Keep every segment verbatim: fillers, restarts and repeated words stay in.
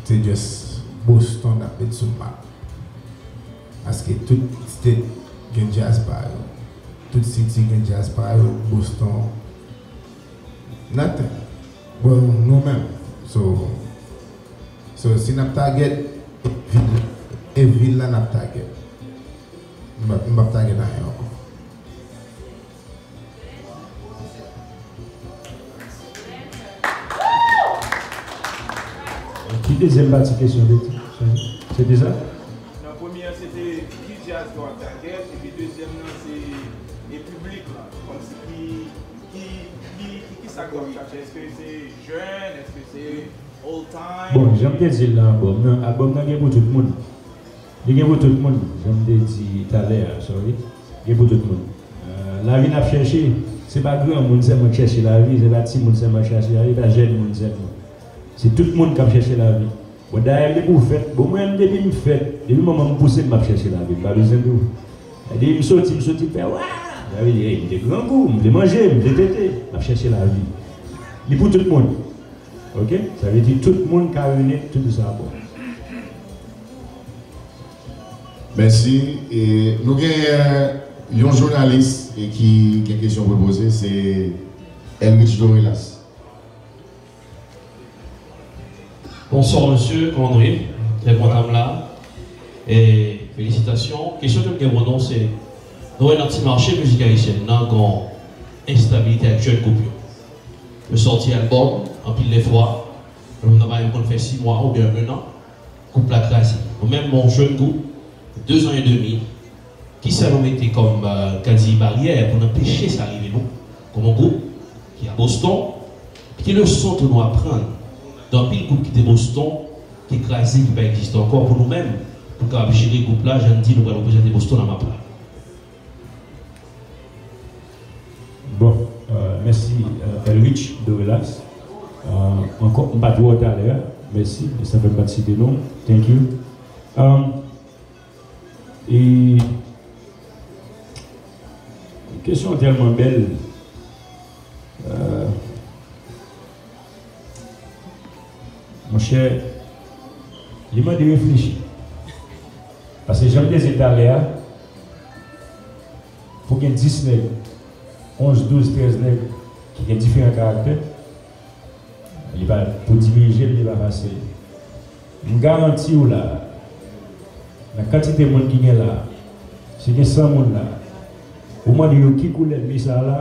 Se just Boston n ap met sou map. Paske tout state gen djaz pa yo. Tout city gen djaz pa yo. Boston, nothing. Well, nou menm. So, so si n ap target, e vil, e vil la n ap target. M p ap, m p ap target anyen ankò. Ki dezyèm pati kesyon te di? Se te sa? Nan premye an, se te ki djaz nou ap target, epi dezyèm nan, se, e piblik la. Kòmsi ki, ki, ki, ki, ki sa k ap chache? Èske se jèn? Èske se old time? Bon, jan m te di l nan albòm nan, albòm nan gen pou tout moun. Li gen pou tout moun, jan m te di talè a, sorry. Gen pou tout moun. Euh, lavi n ap chèche, se pa granmoun sèlman k chèche lavi, se pa timoun sèlman k chèche lavi, se pa jèn moun sèlman. Se tout moun k ap chèche lavi. Bon, dayè, depi w fèt, bon, mwen menm, depi m fèt, depi manman m pouse m, m ap chèche lavi, m pa bezwen di w. Depi m soti, m soti, m fè, wa! Sa vle di, hey, m vle grangou, m vle manje, m vle tete, m ap chèche lavi. Li pou tout moun. Oke? Sa vle di tout moun ka rele tout sa bon. Mèsi. E nou gen yon jounalis e ki gen kesyon pou l poze, se Elrich Dorelas. Bonswa, mesye, kòman nou ye? Trè kontan m la. E felisitasyon. Kesyon ke m gen pou nou, se, nou wè nan ti mache mizik ayisyèn nan, gen yon enstabilite ak jèn gwoup yo. Yo sòti albòm, anpil de fwa, albòm nan pa menm konn fè sis mwa oubyen yon an, gwoup la kraze. Nou menm, yon jèn gwoup, de zan edmi, kisa nou mete kòm, euh, ka di, baryè pou n anpeche sa rive nou, kòm yon gwoup ki a Boston, ki leson tou nou aprann de anpil gwoup ki te Boston, ki kraze, ki pa egziste ankò, pou nou menm, pou n kapab jere gwoup la, jan n di nou pral reprezante Boston nan map la? Bon, euh, mèsi, euh, Elrich Dorelas. Euh, ankò, m pa t wè w talè a. Mèsi, sa fè m pa t site non w. Thank you. Euh, e kesyon an tèlman bèl. Euh, Monchè, li mande reflechi. Paske jan m te di talè a, pou gen dis nèg, onz, douz, trèz nèg ki gen diferan karaktè, li pa, pou dirije l, li pa fasil. M garanti w la, nan kantite moun ki gen la, si gen san moun la, ou mande yo ki koulè mi sa la,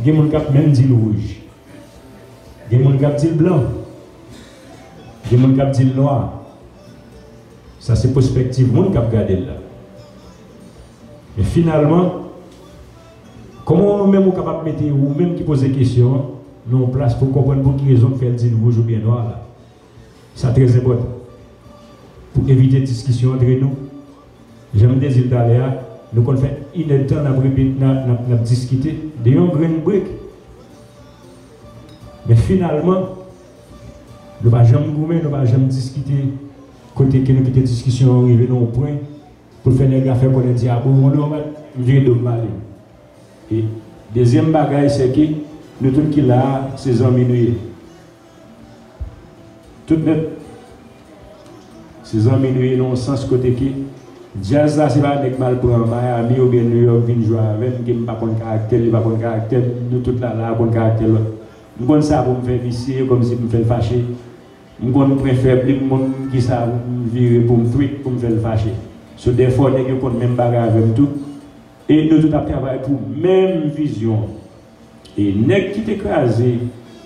gen moun k ap menm di l wouj. Gen moun k ap di l blan. Gen moun k ap di l nwa. Sa se pèspektiv moun k ap gade l la. Men finalman, kòman ou menm ou kapab mete ou menm ki poze kesyon an nan yon plas pou w konprann pou ki rezon k fè l di l wouj oubyen nwa la? Sa trè enpòtan. Pou evite diskisyon antre nou, jan m te di l talè a, nou konn fè inèdtan n ap repete, n ap, n ap, n ap diskite de yon grenn brik. Men finalman, nou pa janm goumen, nou pa janm diskite kote ke nou kite diskisyon an rive nan yon pwen pou fè nèg la fè konnen di, a bon, bon, non, m vire do m ale. E dezyèm bagay, se ke nou tout ki la a, se zanmi nou ye. Tout nèt. Se zanmi nou ye nan yon sans kote ke djaz la, se pa nèg m al pran Miami oubyen New York vin jwe avè m, ke m pa konn karaktè l, li pa konn karaktè m, nou tout la, la a konn karaktè lòt. M konn sa pou m fè visye, kòmsi pou m fè l fache. M konn pwen fèb li, m konn kisa pou m vire pou m tweet, pou m fè l fache. So, dèfwa, nèg yo konn menm bagay avè m tou. E nou tout ap travay pou menm vizyon. E nèg ki te kraze,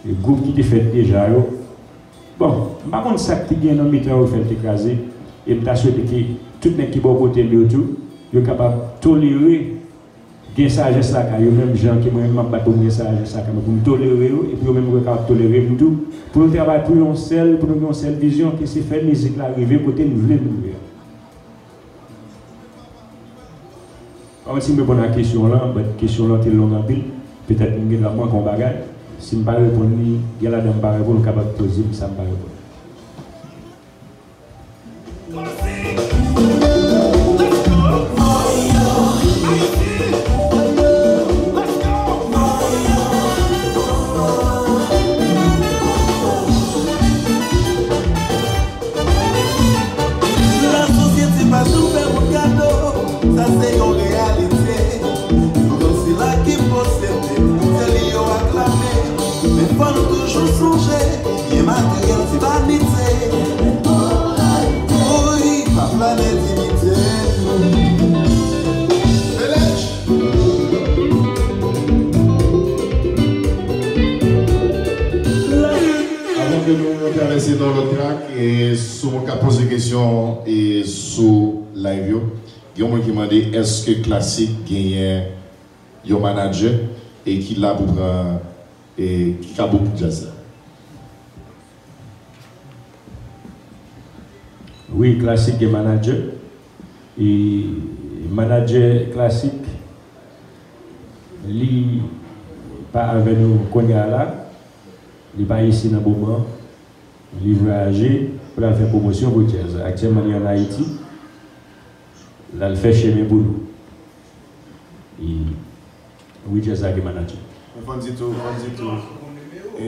e gwoup ki te fèt deja yo, bon, m pa konn sa k te gen nan mitan yo k fè l te kraze, e m ta swete ke tout nèg ki bò kote m yo tou, yo kapab tolere, gen sajès lakay yo, menm jan ke mwen menm m ap bat pou m gen sajès lakay mwen, pou m tolere yo, epi yo menm yo kapab tolere m tou, pou nou travay pou yon sèl, pou nou gen yon sèl vizyon, ke se fè mizik la rive kote n vle l rive a. Pa wè si m reponn a kesyon w lan, but kesyon w lan te long anpil. Petèt m gen dwa manke yon bagay. Si m pa reponn li, gen ladan m pa reponn, ou kapab poze m sa m pa reponn. E sou moun k ap poze kesyon e sou live yo, gen yon moun ki mande èske Classic genyen yon manadjè e ki la pou pran e ki ka book djaz la. Wi, Classic gen manadjè. E manadjè Classic, li pa avè nou kounye a la. Li pa isi nan moman. Li vwayaje pou l al fè pwomosyon pou djaz. Aktyèlman, li ann Ayiti. L al fè chemen pou nou. E wi, djaz la gen manadjè. Men fò n di tou, fò n di tou. E,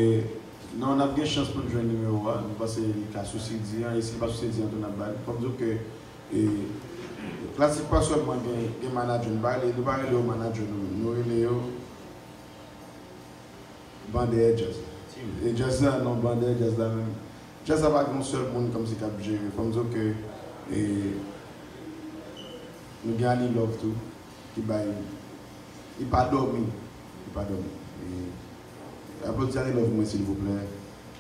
non, n ap gen chans pou n jwenn nimewo a. Nou panse li ka sou C D an. E si li pa sou C D an tou, n ap ba l. Fò m di w ke e, Classic pa sèlman gen, gen manadjè, nou pa rele, nou pa rele yo manadjè nou menm. Nou rele yo ban dèyè djaz la. E djaz la, non, ban dèyè djaz la menm. Djaz la pa gen yon sèl moun kòmsi k ap jere. Fò m di w ke e, nou gen Annie Love tou, ki bay, li pa dòmi, li pa dòmi. E, aplodi Annie Love mwen silvouplè.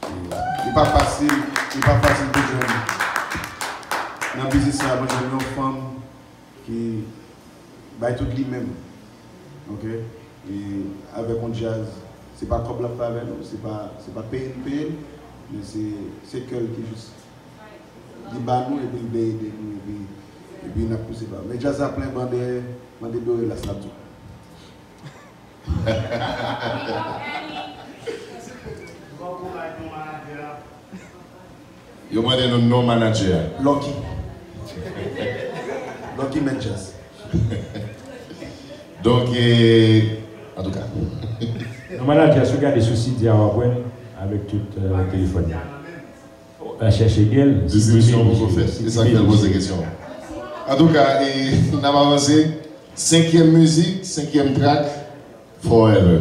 E, li pa fasil, li pa fasil pou jwenn nan biznis sa, pou jwenn yon fanm ki bay tout li menm. Oke? E avèk yon djaz, se pa kòb l ap fè avè nou, se pa, se pa peye n peye l, men se, se kè l ki jis, li ba nou epi l vle ede nou epi, epi n ap pouse pa. Men djaz la plen, ban dèyè, mande Dorelas l ap di w. Yo mande nou non manadjè a. Lucky. Lucky Manchas. Donk, e, antouka. Non manadjè a, si w gade sou C D a, w ap wè l avèk tout telefòn. Al chèche gen l. Distribisyon poko fèt. Se sa k fè l poze kesyon. Antouka, e, n ap avanse. Senkyèm mizik, senkyèm trak. Forever.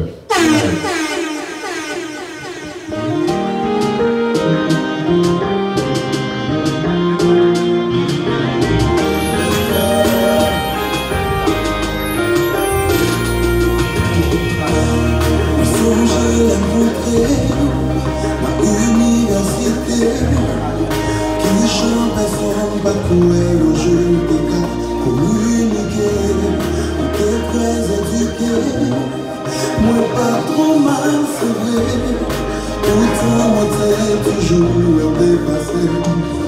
Mwen sonje lè m kontre w nan inivèsite. Kijan pèsonn pa t kwè yon jèn te ka kominike. Ou te trè edike. Mwen pa t twò mal, se vre. Poutan mwen te toujou wè w depase.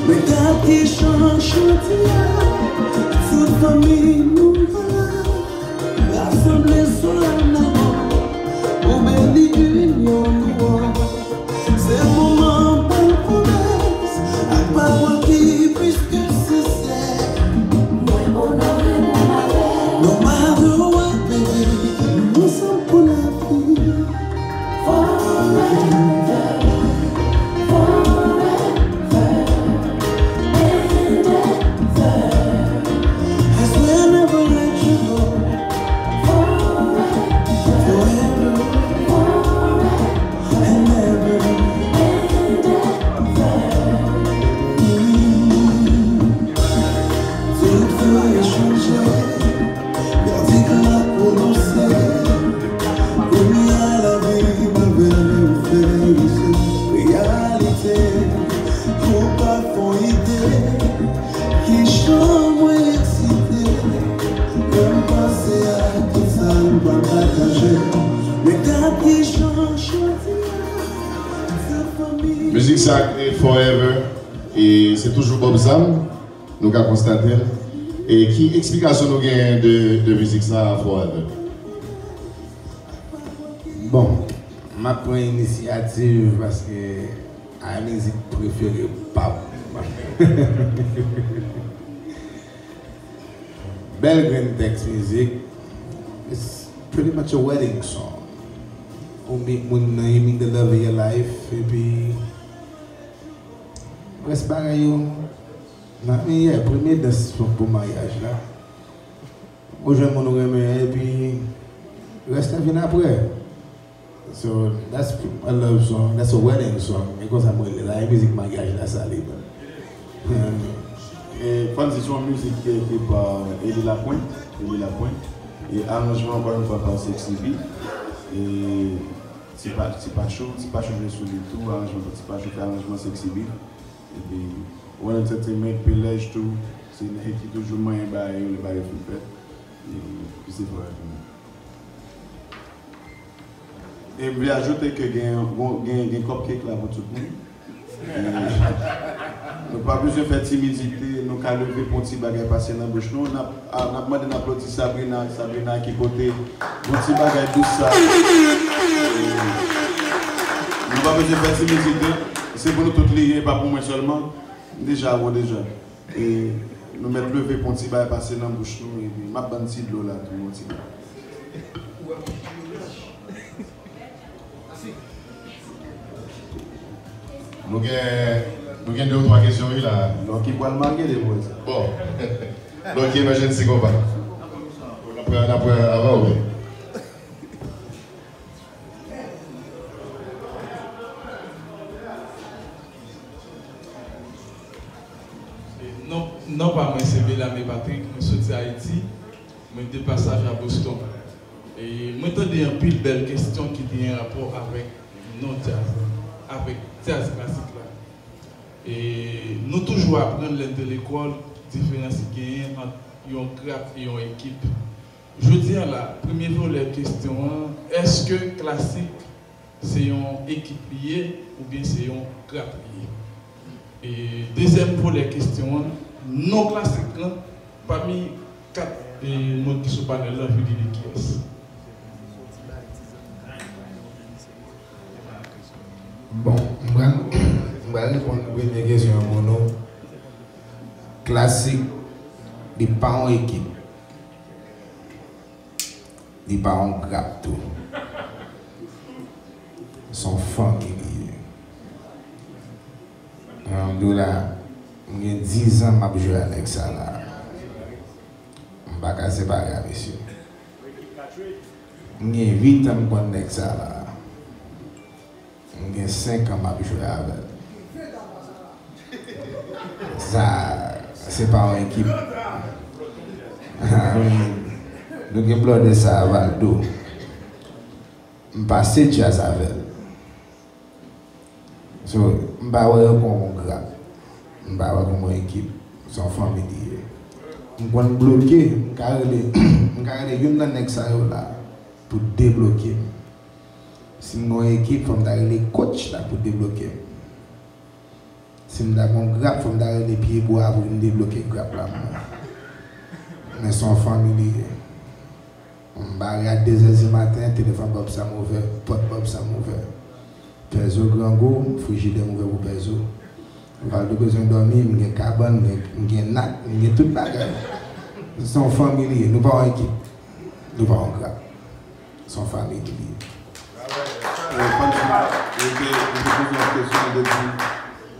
Men gad kijan chante a, tout fanmi nou la. Rasanble sou lanmou, pou beni inyon nou an. Se moman bèl pwomès ak pawòl ki plis ke sensè. Mwen onore nou avè. No matter what, baby, nou ansanm pou lavi. Forever, forever and ever. I swear never let you go. Forever, forever and ever. Tout fè chanje. Vèdik la pwononse. Kounye a lavi m avè w fè yon sèl reyalite. Ou pa fè yon ide. Kijan mwen eksite. Lè m panse a tout sa nou pral pataje. Men gad kijan chante a. Mizik sa k rele Forever. E se toujou Bob Zam. Nou ka konstate l. E ki eksplikasyon nou genyen de, de mizik sa a, Forever? Bon, m ap pran inisyativ paske a mizik prefere pa m. Bèl grenn tèks mizik. It's pretty much a wedding song. Ou meet moun nan, you meet the love of your life, epi rès bagay yo. Nan, men, yeah, premye dans pou, pou maryaj la. Ou jwenn moun ou renmen an, epi rès la vin apre. So, that's a love song, that's a wedding song. E konsa mwen rele la, e mizik maryaj la sa li ban. E, fò n di se yon mizik ki ekri pa Eli Lapointe, Eli Lapointe. E aranjman, encore une fois, pa Sexy B. E Ti Pa, Ti Pachou, Ti Pachou jwe sou li tou, aranjman pa Ti Pachou, fè aranjman Sexy B. One Entertainment, Pilèj tou, se nèg ki toujou manyen bagay yo lè bagay yo fin fèt. E, ki se frè yo tou. E m vle ajoute ke gen, gen, gen, gen cupcake la pou tout moun. E, nou pa bezwen fè timidite, nou ka leve pou yon ti bagay pase nan bouch nou. N ap, a, n ap mande n aplodi Sabrina, Sabrina ki pote yon ti bagay dous sa. E, nou pa bezwen fè timidite, se pou nou tout li ye, e pa pou mwen sèlman. M deja bon deja. E nou mèt leve pou yon ti bagay pase nan bouch nou, epi m ap ban n ti dlo la tou, yon ti bagay. Nou gen, nou gen de ou twa kesyon, wi, la. Lucky pral marye de mwen sa. Bon. Lucky emergency konpa. N ap pran, n ap pran avan ou. Non, non pa mwen se Belame Patrick, mwen soti Ayiti, mwen de pasaj a Boston. E mwen tande anpil bèl kesyon ki te gen rapò avèk non djaz la, avèk djaz klasik la. E nou toujou aprann lè n te lekòl diferans ki genyen ant yon grap e yon ekip. Jodi a la, premye volè kesyon an, èske klasik se yon ekip li ye oubyen se yon grap li ye? E dezyèm volè kesyon an, non klasik lan, pami kat, e, moun ki sou panèl lan, Julie, li kiyès? Bon, m pral, m pral reponn premye kesyon an pou nou. Klasik, li pa yon ekip. Li pa yon grap tou. Se yon fanmi li ye. Jan m di w la, m gen diz an m ap jwe a nèg sa la. M pa ka separe a mesye. M gen uit an m konn nèg sa la. M gen senk an m ap jwe avè l. Sa, se pa yon ekip. Nou gen blòdè sa a, Valdo. M pase djaz avè l. So, m pa wè yo kòm yon grap. M pa wè kòm yon ekip. Se yon fanmi li ye. M konn bloke, m ka rele, m ka rele youn nan nèg sa yo la pou debloke m. Si m gen yon ekip, fò m ta rele coach la pou debloke m. Si m ta gen yon grap, fò m ta rele Pyebwa pou vin debloke grap la pou mwen. Men se yon fanmi li ye. M bare a de zè di maten, telefòn Bob Sam ouvè, pòt Bob Sam ouvè. Pèzo grangou, frijidè m ouvè pou Pèzo. Valdo bezwen dòmi, m gen kabann, m gen, m gen nak, m gen tout bagay. Se yon fanmi li ye, nou pa yon ekip. Nou pa yon grap. Se yon fanmi li ye. E, fanm sa, li te, li te poze yon kesyon, li te di,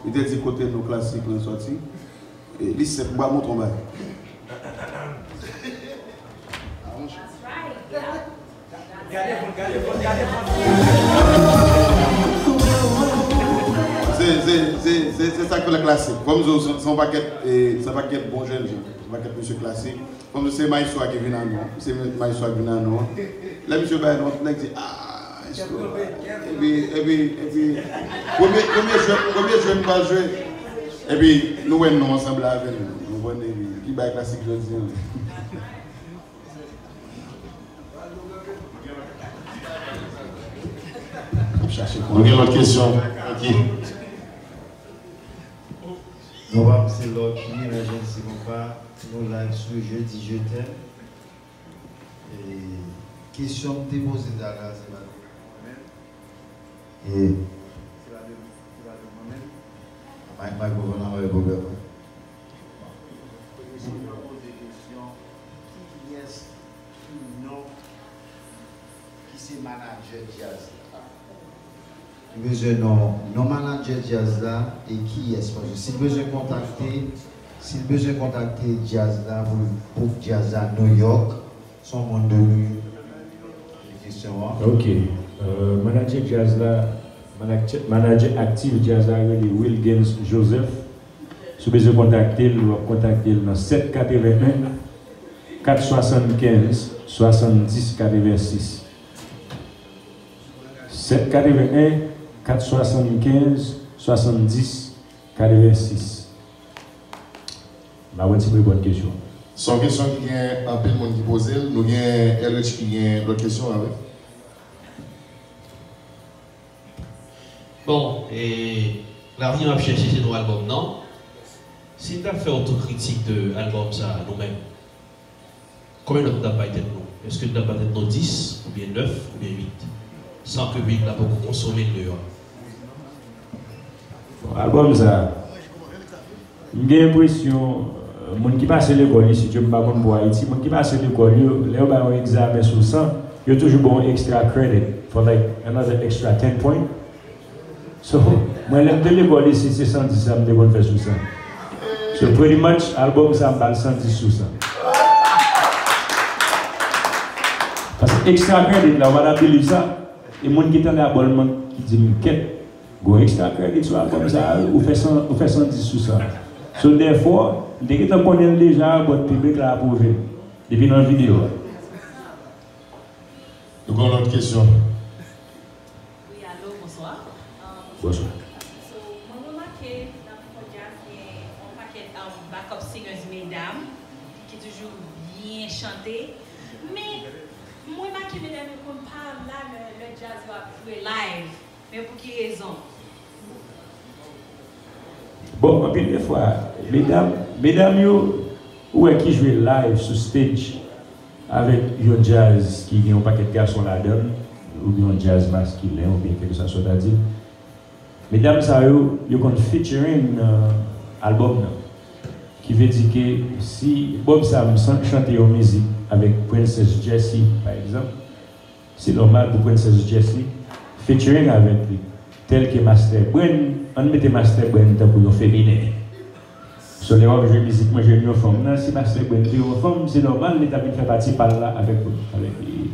li te di kote non klasik lan sòti. E, li senp, m pral montre w yon bagay. Se, se, se, se, se sa k fè l klasik. Kòm se, se, se yon pakèt, e, se yon pakèt bon jèn jan, yon pakèt mesye klasik. Kòm se maestro a ki vin an nou, se maestro a ki vin an nou. Lè misye bay nou, nèg di, ah, maestro. Epi, epi, epi, premye, premye jwe, premye jwe nou pral jwe. Epi, nou wè nou ansanm la avè l. Nou konn epi, ki bay klasik jodi an. Nou gen lòt kesyon? Ok. Non, pa m se Lucky, nan Jensi Konpa, nou live sou Jeudi Je t'aime. E kesyon m te poze talè a, se pa mwen menm. E se pa de, se pa de mwen menm. Mike, Mike, ou konn anvoye pwoblèm, wi. Mwen poze kesyon, kiyès ki non ki se manadjè djaz la? Li bezwen non, non manadjè djaz la e kiyès, paske si l bezwen kontakte, si l bezwen kontakte djaz la pou l book djaz la New York, se yon moun de New York. Kesyon an. Ok. Euh, manadjè djaz la, manadjè, manadjè aktif djaz la rele Wilgens Joseph. Si w bezwen kontakte l, w ap kontakte l nan sèt katreven en, kat swasannkenz, swasanndis, katrevensis. Sèt katreven en, kat swasannkenz, swasanndis, katrevensis. M pa konn si m reponn kesyon an. Se yon kesyon ki gen anpil moun ki poze l. Nou gen Elrich ki gen lòt kesyon avè. Bon, e, Lavi m ap chèche se non albòm nan. Si n ta fè otokritik de albòm sa a, nou menm, konbyen nòt n ta bay tèt nou? Èske n ta bay tèt nou dis, oubyen nèf, oubyen uit? San ke piblik la poko konsome l deyò. Bon, albòm sa a, m gen enpresyon, euh, moun ki pase lekòl isit yo, m pa konn pou Ayiti, moun ki pase lekòl yo, lè yo bay yon egzamen sou san, yo toujou ba w extra credit for, like, another extra ten point. So, mwen, lè m te lekòl isit, se san dis sa m te konn fè sou san. So, pretty much, albòm sa, m ba l san dis sou san. Paske extra credit la, w pa ta believe sa. E moun ki tande albòm nan, ki di m, "Kèt, gon extra credit sou albòm sa, ou fè san, ou fè san dis sou san." So, therefore, m te gentan konnen l deja, but piblik la apwouve l depi nan videyo a. Nou gen yon lòt kesyon. Wi, alo, bonswa. Um, Bonswa. So, mwen remake nan Pifò Djaz gen yon pakèt, um, backup singers medam ki toujou byen chante. Men, mwen remake medam yo konn pa la lè, lè djaz yo ap jwe live. Men pou ki rezon? Bon, anpil de fwa, medam, medam yo, ou wè ki jwe live sou stage avèk yon djaz ki gen yon pakèt gason ladan l, oubyen yon djaz maskilen, oubyen kèlkeswa sa w ta di. Medam sa yo, yo konn featuring nan albòm nan. Ki vle di ke si Bob Sam san-, chante yon mizik avèk Princess Jessie, pa egzanp, se nòmal pou Princess Jessie featuring avèk li. Tèl ke Master Brain, ann mete Master Brain tankou yon feminen. So, lè w ap jwe mizik Mwen jwenn yon fanm nan, si Master Brain te yon fanm, se nòmal li ta vin fè pati pa l la avèk, avèk li.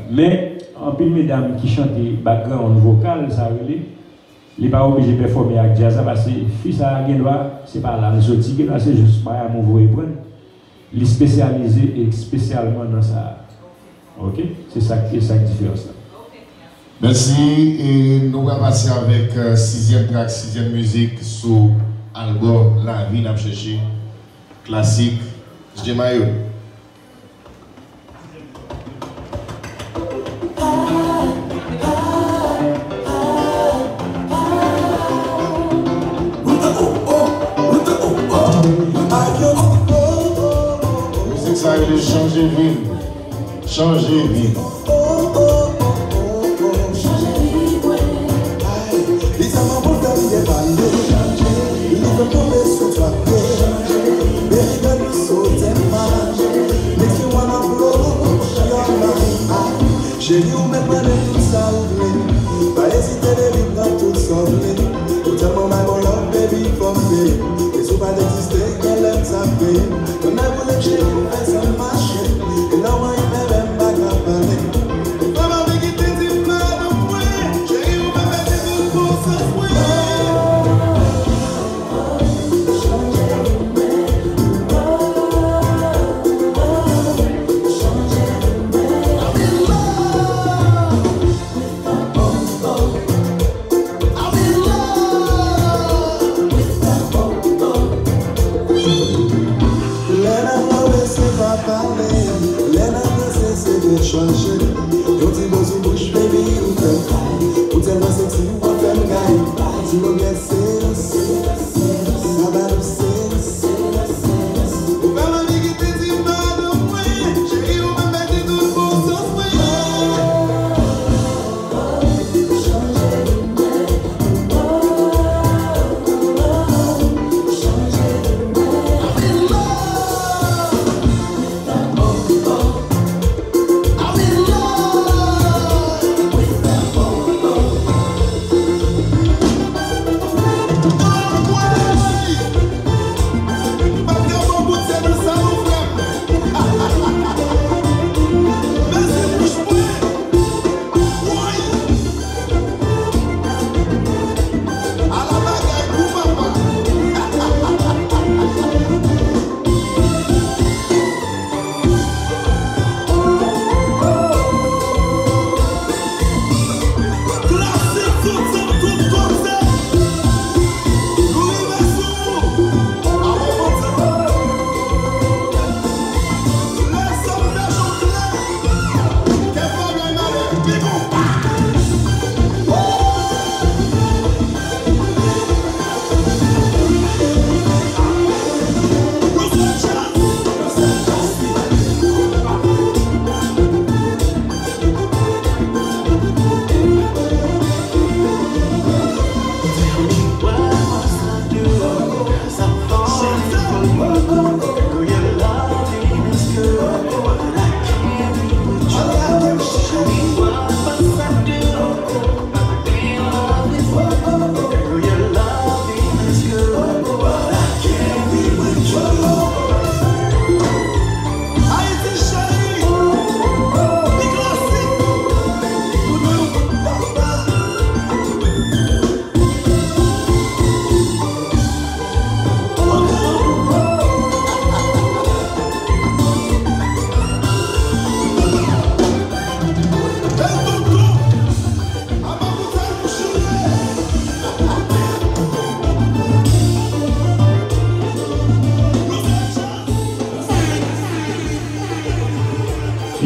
Men, anpil medam ki chante background vokal, sa rele, li pa oblije pèfòme ak djaz la, paske fi sa a gen dwa, se pa la l soti, gen dwa se jis Miami voye pran l. Li espesyalize espesyalman nan sa a. Oke? Se sa k, se sa k diferans lan. Mèsi. E nou pral pase avèk, euh, sizyèm trak, sizyèm mizik sou albòm Lavi n ap chèche, klasik, D J Mayo. Mizik sa rele Chanje Vi m. Chanje vi m. Li tèlman bon fè m depale. Li fè m tonbe sou twa pye. Baby girl, you so damn fine. Make you wanna blow your mind. Cheri, ou mèt mande tout sa ou vle. Pa ezite, baby, pran tout sa w vle. Ou tèlman bay bon love, baby, fò m peye. E si w pa t egziste, genlè m t ap peye. Mwen menm vle cheri, m fè sa mache. E lè w anyen, bebe, m pa ka pale. Ou fè m anvi kite ti madanm mwen. Cheri, ou fè m pèdi tout konsans mwen. Lè n ap love se pa pale, lè n ap danse se tèt chaje. Yon ti bo sou bouch, baby, ou fè m fay. Ou tèlman sexy, ou fè m gaye. Ti longè se danse, sa ba nou se danse. Ou fè m anvi kite ti madanm mwen, cheri, ou fè m pèdi tout bon sans mwen.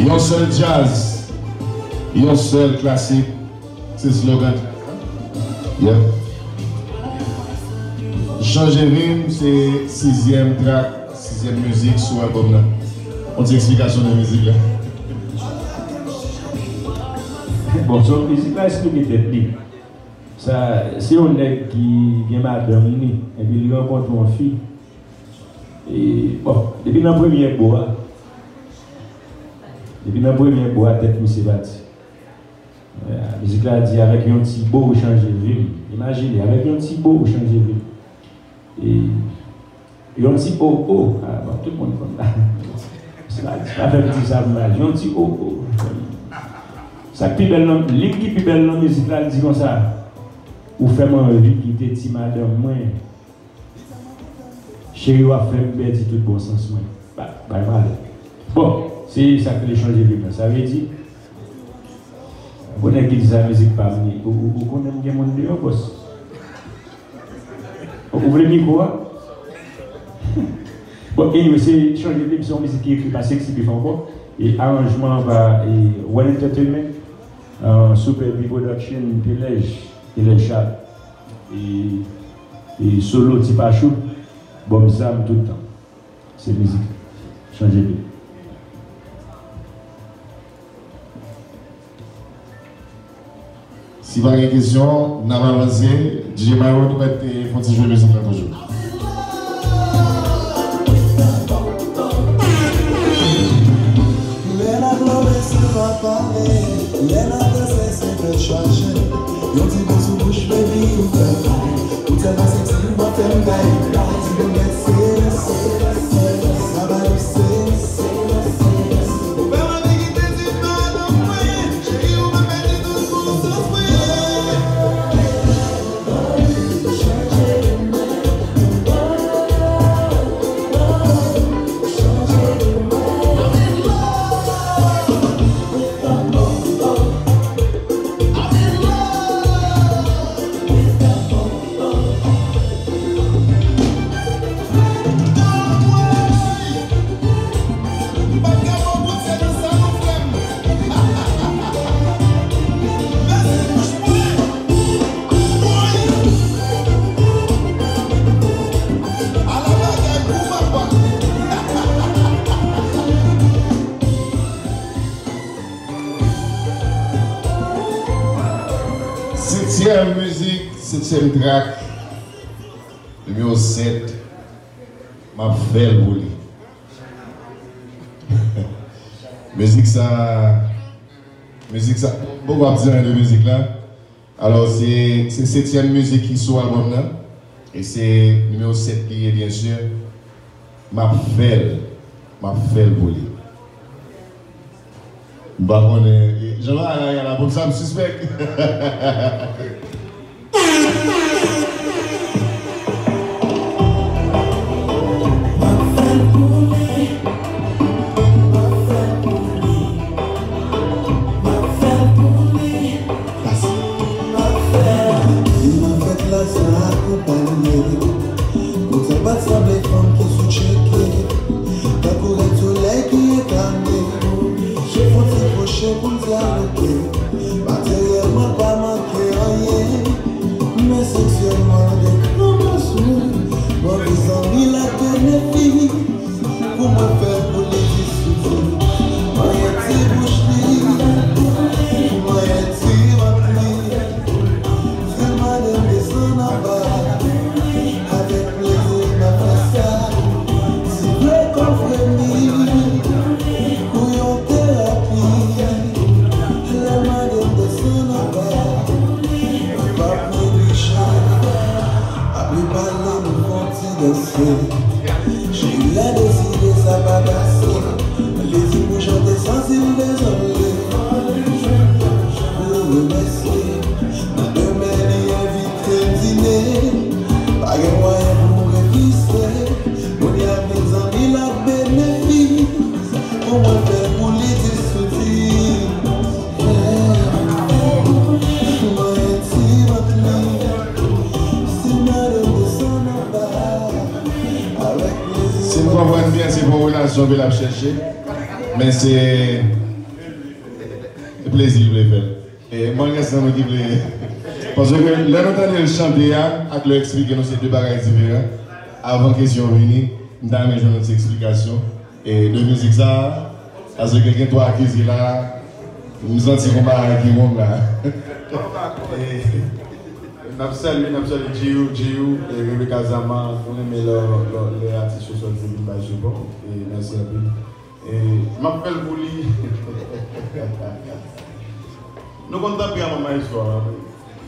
Yon sèl djaz, yon sèl klasik, se slogan djaz la. Yep. Chanje vi m, se sizyèm trak, sizyèm mizik sou albòm nan. Yon ti eksplikasyon de mizik la. Bon, so mizik la eksplike tèt li. Sa, se yon nèg ki gen madanm li, epi li rankontre yon fi. E, bon, depi nan premye bo a, depi nan premye bo a, tèt misye pati. Mizik la di, "Avèk yon ti bo, ou chanje vi m." Imajine, "Avèk yon ti bo, ou chanje vi m." E, yon ti o o, ah, bon, tout moun konn la. Sa, sa fè m di sa pou mal. Yon ti o o. Sa k pi bèl nan, liy ki pi bèl nan mizik la, li di konsa, "Ou fè m anvi kite ti madanm mwen. Cheri, w ap fè m pèdi tout bon sans mwen." Ba, bay malè. Bon, se sa k rele chanje vi m nan. Sa vle di, bon, nèg ki di sa mizik pa m li. Ou, ou, ou konnen m gen moun deyò, bòs. Ou vle mikwo a? Bon, anyway, se chanje vi m, se yon mizik ki ekri pa Sexy Beef ankò. E aranjman an pa, e, One Entertainment, uh, Super B Production, Pilèj, Pilèj Chat. E, e solo Ti Pachou, Bob Zam tout tan. Se mizik. Chanje de. Si pa gen kesyon, n ap avanse. D J Myron, ou mèt fè yon ti jwe mizik la toujou. Lè n ap lanmè se pa pale, lè n ap danse se tèt chaje. Yon ti bo sou bouch, baby, ou fè m. Ou tèlman sexy, ou pa fè m bay. Ti bo bèt, se, se, se, sa ba yo, se, se, se, se. Ou fè m anvi kite ti madanm mwen. Cheri, ou fè m pèdi tout bon sans mwen. Setyèm mizik, setyèm trak, nimewo sèt, m ap fè l pou li. Mizik sa, mizik sa, m poko ap di anyen de mizik la. Alò, se, se setyèm mizik ki sou albòm nan. E se nimewo sèt li ye, byen si. M ap fè l. M ap fè l pou li. M pa konnen. Jan bagay la, pou sa m sispèk. Depi nan fèt la sa akonpanye. Kote pa t sanble fanm ki sou tcheke. Tankou rèd solèy ki reklame. Fon ti pwoche pou n dyaloge. Materyèlman pa manke anyen. Men seksyèlman de gran mwason. Mwen vle zanmi la benefis. Pou mwen fè pou li di sou di. Manyen ti bouch li. Manyen ti vant li. Di madanm desann anba. Avèk plezi m ap fè sa. Si vle kò fremi. Pou yon terapi. Lè madanm desann anba. Ou pa neglijab. Apre pale nou fon ti danse. Cheri a deside sa pa pase. Plezi pou chante santi l dezole. Pou remèsye, nan demen li envite m dine. Pa gen mwayen pou m refize. Moun y ap vin zanmi l ak benefis. Pou mwen fè l pou li di sou di. Mwen ti vant li. Si madanm desann anba. Si m konprann byen, se pa yon relasyon ke l ap chèche, men se Plezi li vle fè l. E, mwen gen san nou ki vle. Paske lè nou tande l chante a, ak lè l eksplike nou, se de bagay diferan. Avan kesyon vini, m ta renmen jwenn yon ti eksplikasyon. E, de mizik sa a, paske gen twa akize la, m santi yon bagay ki wrong la. E, n ap salye, n ap salye Djeyou, Djeyou, e, Rebecca Zama, nou renmen lè, lè, lè atis yo sòti vin bay sipò. E, mèsi anpil. E, m ap fè l pou li. Nou konn tanperaman Maestro a, wi.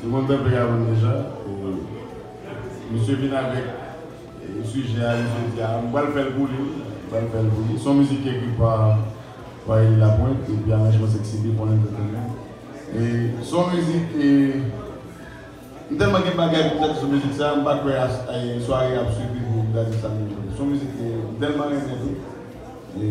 Nou konn tanperaman l deja. E, misye vin avèk, e, sijè a, misye di, "A, m pral fè l pou li, wi. M pral fè l pou li." Se yon mizik ki ekri pa, pa Elie Lapointe, epi aranjman Sexy B, Fun Entertainment. E, se yon mizik, e, M tèlman gen bagay pou m ta di sou mizik sa, m pa kwè a, e, sware a ap swiv li pou m ta di sa m vle. Se yon mizik ke m tèlman renmen tou. E,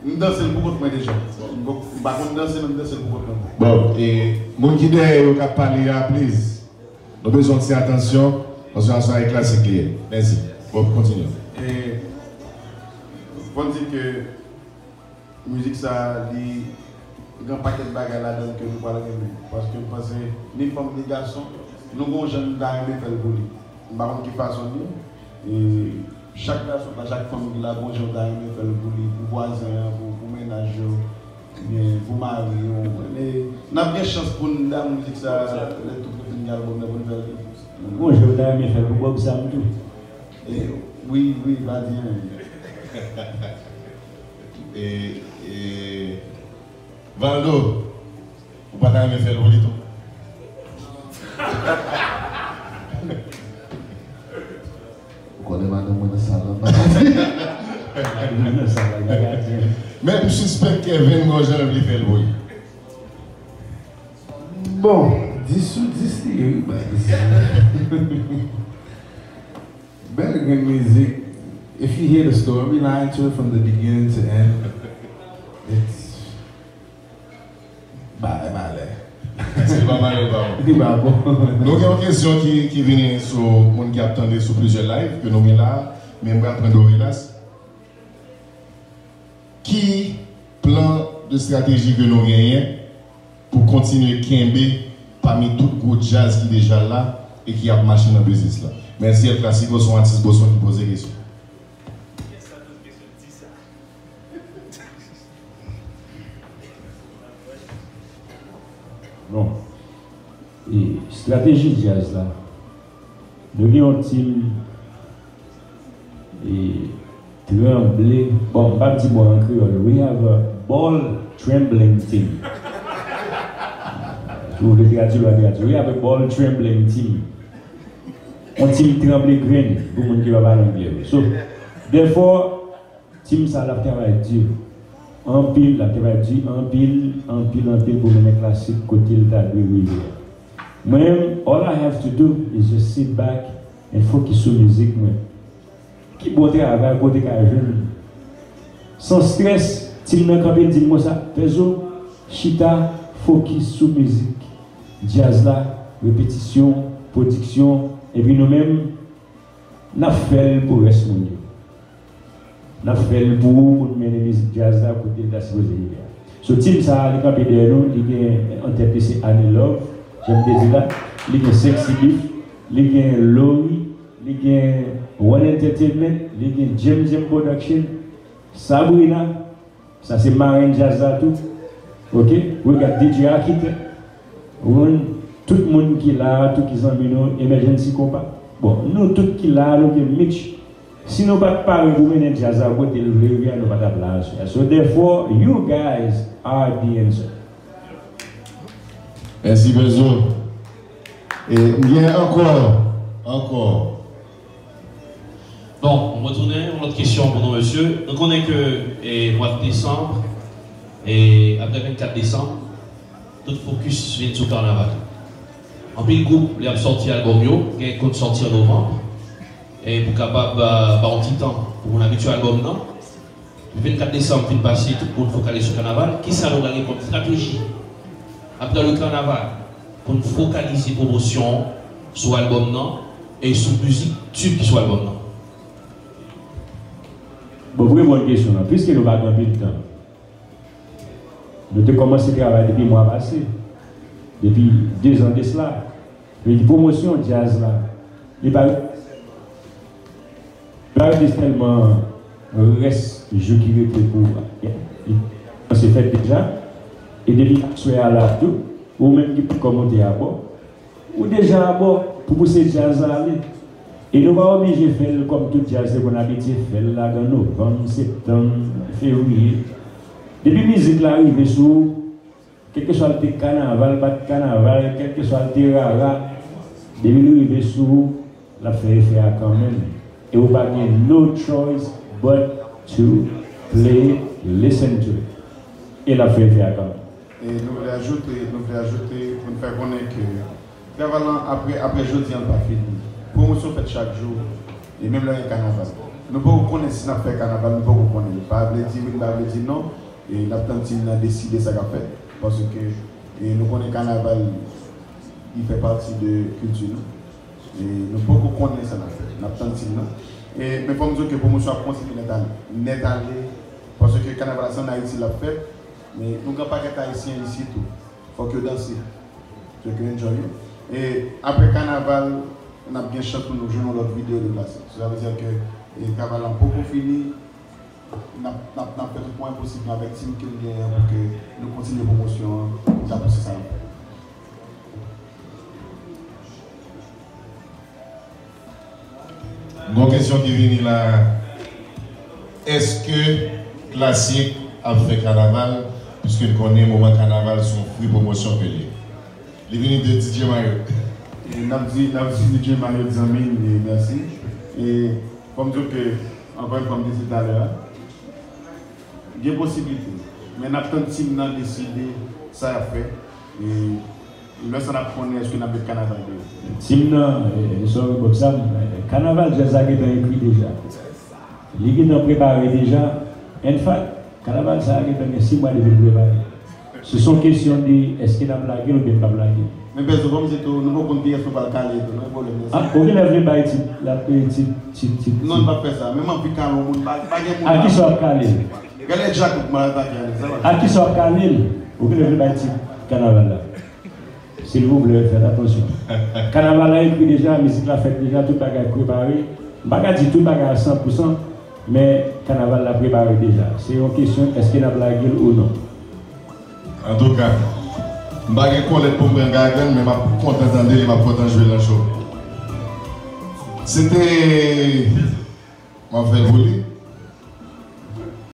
m danse l pou kont mwen deja. M pa konn danse, men m danse l pou kont mwen. Bon, e, moun ki dèyè yo k ap pale a, please. Nou bezwen yon ti atansyon, paske se yon sware klasik li ye. Mèsi. Bon, kontinye. E, fò n di ke Mizik sa a, li gen yon pakèt bagay ladan l ke nou pral renmen. Paske m panse, ni fanm, ni gason, nou gen yon jan nou ta renmen fè l pou li. M pa konn ki fason l ye. E chak gason, pa chak fanm ki la, gen yon jan w ta renmen fè l pou li, pou vwazen an, pou, pou mennaj yo, oubyen pou mari yo. Men n ap gen chans pou n damou mizik sa a, lè tout nou fin gen albòm nan, pou n fè l. Gen yon jan w ta renmen fè l pou Bob Sam tou. E, wi, wi, pa di anyen. E, e, Valdo, ou pa ta renmen fè l pou li tou? Ou konnen madanm mwen nan sal la, m pa ka di. Madanm mwen nan sal la, m pa ka di. Men m sispèk Kevin gon jan l vle fè l pou li. Bon, dis sou dis li ye, wi, bay. Bèl grenn mizik. If you hear the storyline to it from the beginning to end, it's ba, e malè. Èske li pa malè ou pa bon? Li pa bon. Nou gen yon kesyon ki, ki vini sou moun ki ap tande sou plizyè live ke nou gen la, men m pral pran Dorelas. Ki plan de estrateji ke nou genyen pou kontinye kenbe pami tout gwo djaz ki deja la e ki ap mache nan biznis la? Mèsi, El Clasico, se yon atis Boston ki poze kesyon. Bon. E estrateji djaz la, nou gen yon team, e, tranble, bon, m p ap di mo an kreyòl, we have a ball trembling team. Si w vle tradui l, w a tradui. We have a ball trembling team. Yon team tranble grenn pou moun ki pa pale anglè yo. So, therefore, Team sa l ap travay di anpil, l ap travay di anpil, anpil, anpil pou mennen Classic kote l ta dwe rive a. Mwen menm, all I have to do is just sit back and focus sou mizik mwen. Ki bon travay kote ka jwenn san strès, team nan kanpe l di m konsa, Pèzo, chita, focus sou mizik, djaz la, repetisyon, pwodiksyon, epi nou menm, n ap fè l pou rès moun yo. N ap fè l pou ou, pou n mennen mizik djaz la kote l ta sipoze rive a. So, team sa a, li kanpe dèyè nou, li gen an tèt li se Ane Love, jan m te di la, li gen Sexy Beef, li gen Lori, li gen One Entertainment, li gen Jam Jam Production, Sabrina, Sa se marenn djaz la tou. Oke? Regarde D J Akitè. Ron, tout moun ki la a, tout ki zanmi nou, Emergency Compa. Bon, nou tout ki la a, nou gen Mitch. Si nou pa t pare pou mennen djaz la kote l vle rive a, nou pa t ap la aswè a. So therefore, you guys are the answer. Mèsi, Benzo. E m gen ankò, ankò. Bon, nou retounen, yon lòt kesyon pou nou, mesye. Nou konnen ke, e, mwa desanm, e, apre vennkat desanm, tout fokis vin sou kanaval. Anpil gwoup, lè y ap sòti albòm yo, gen konn sòti an novanm, e pou kapab, a, ba yon ti tan pou moun abitye albòm nan. Vennkat desanm fin pase, tout moun fokalize sou kanaval. Kisa nou pral gen kòm estrateji apre le kanaval pou n fokalize pwomosyon sou albòm nan e sou mizik tib ki sou albòm nan? Bon, pou reponn kesyon an, piske nou pa gen anpil tan, Nou te kòmanse travay depi mwa pase, depi de zan de sila. Vle di pwomosyon djaz la, li pa, li pa rete sèlman rès jou ki rete pou, li kòmanse fèt deja. E depi aswè a la tou, ou menm ki poko monte abò, ou deja abò pou pouse djaz la ale. E nou pa oblije fè l kòm tout djaz te konn abitye fè l la nan novanm, septanm, fevriye. Depi mizik la rive sou ou, kèlkeswa l te kanaval, pa t kanaval, kèlkeswa l te rara, depi l rive sou ou, l ap fè efè a kanmenm. E ou pa gen no choice but to play it, listen to it. E l ap fè efè a kanmenm. E nou vle ajoute, nou vle ajoute pou n fè konnen ke travay lan apre, apre jodi a l pa fini. Pwomosyon fèt chak jou, e menm lè gen kanaval. Nou poko konnen si n ap fè kanaval, nou poko konnen. Pa vle di wi, n pa vle di non, e n ap tann tim nan deside sa k ap fèt. Paske, e nou konnen kanaval, li fè pati de kilti nou. E nou poko konnen sa n ap fè. N ap tann tim nan. E, men fò m di w ke pwomosyon ap kontinye nèt ale, nèt ale, paske kanaval la se ann Ayiti l ap fèt, men nou gen pakèt Ayisyen isi tou. Fòk yo danse. Fòk yo enjoy yo. E apre kanaval, n ap gen chans pou nou jwenn yon lòt videyo de Klasik. Sa vle di ke, e, travay lan poko fini. N ap, n ap, n ap fè tout mwayen posib avèk tim ke n genyen an pou ke nou kontinye pwomosyon an, pou n ta pouse sa n ap fè. Gon kesyon ki vini la, èske Klasik ap fè kanaval? Piske n konnen moman kanaval se yon free pwomosyon ke l ye. Li vini de D J Mario. E n ap di, n ap di D J Mario zanmi n, e mèsi. E fò m di w ke, ankò yon fwa, m te di talè a, gen posiblite. Men n ap tann tim nan deside sa y ap fè. E lè sa n ap konnen èske n ap met kanaval deyò. Tim nan, e, e, sorry, Bob Sam, e, kanaval djaz la gentan ekri deja. Li gentan prepare deja. In fact, kanaval sa a gentan gen sis mwa depi l prepare. Se son kesyon de èske n ap lage l oubyen n p ap lage l. Men Pèzo, fò m di tou, nou poko konn kiyès nou pral kale tou, non, e pwoblèm nan. Ah, ou genlè vle bay tit, la, e, tit, tit, tit, non, n p ap fè sa. Men m anvi kale yon moun, pa, pa gen moun. A kisa w ap kale l? Gade Djakout m al atake a nèg sa. A kisa w ap kale l? Ou genlè vle bay tit kanaval la? Silvouplè, fèt atansyon. Kanaval la ekri deja, mizik la fèt deja, tout bagay prepare. M pa ka di tout bagay a san pou san, men kanaval la prepare deja. Se yon kesyon, èske n ap lage l ou non? Antouka, m pa gen kòlèt pou m pran Gagann, men m ap kontan tande l e m ap kontan jwe l nan show. Se te M ap fè l pou li.